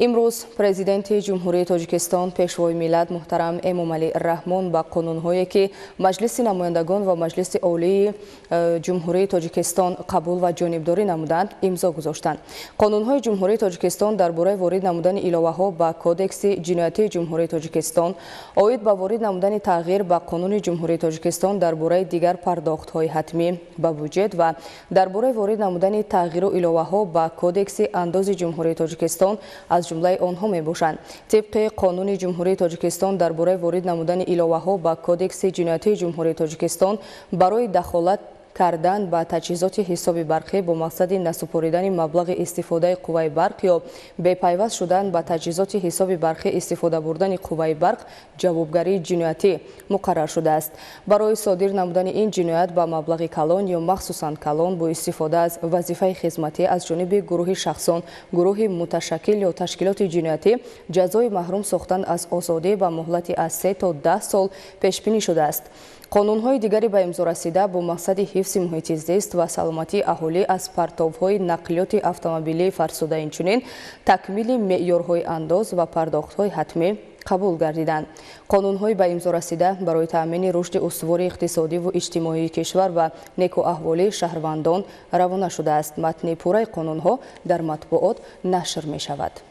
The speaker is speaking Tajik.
Имрӯз Президенти Ҷумҳурии Тоҷикистон, Пешвои миллат муҳтарам Эмомалӣ Раҳмон ба қонунҳое, ки Маҷлиси намояндагон ва Маҷлиси Олии Ҷумҳурии Тоҷикистон қабул ва ҷонибдорӣ намуданд, имзо гузоштанд. Қонунҳои Ҷумҳурии Тоҷикистон дар бораи ворид намудани иловаҳо ба Кодекси ҷиноятии Ҷумҳурии Тоҷикистон, оид ба ворид намудани тағйир ба Қонуни Ҷумҳурии Тоҷикистон дар бораи дигар пардохтҳои ҳатмӣ ба буҷет ва дар бораи ворид намудани тағйиру иловаҳо ба Кодекси андози Ҷумҳурии Тоҷикистон аз ҷумлаи онҳо мебошанд. Тибқи Қонуни Ҷумҳурии Тоҷикистон дар бораи ворид намудани иловаҳо ба Кодекси ҷиноятии Ҷумҳурии Тоҷикистон барои дахолат кардан ба таҷҳизоти ҳисоби барқӣ бо мақсади насупоридани маблағи истифодаи қувваи барқ ё бепайваст шудан ба таҷҳизоти ҳисоби барқӣ истифода бурдани қувваи барқ ҷавобгарии ҷиноятӣ муқаррар шудааст. Барои содир намудани ин ҷиноят ба маблағи калон ё махсусан калон бо истифода аз вазифаи хизматӣ аз ҷониби гурӯҳи шахсон, гурӯҳи муташаккил ё ташкилоти ҷиноятӣ ҷазои маҳрум сохтан аз озодӣ ба муҳлати аз 3 то 10 сол пешбинӣ шудааст. Қонунҳои дигари ба имзо расида бо мақсади ҳифзи муҳити зист ва саломатии аҳолӣ аз партовҳои нақлиёти автомобилии фарсуда, инчунин такмили меъёрҳои андоз ва пардохтҳои ҳатмӣ қабул гардиданд. Қонунҳои ба имзо расида барои таъмини рушди устувори иқтисодиву иҷтимоии кишвар ва некӯаҳволии шаҳрвандон равона шудааст. Матни пурраи қонунҳо дар матбуот нашр мешавад.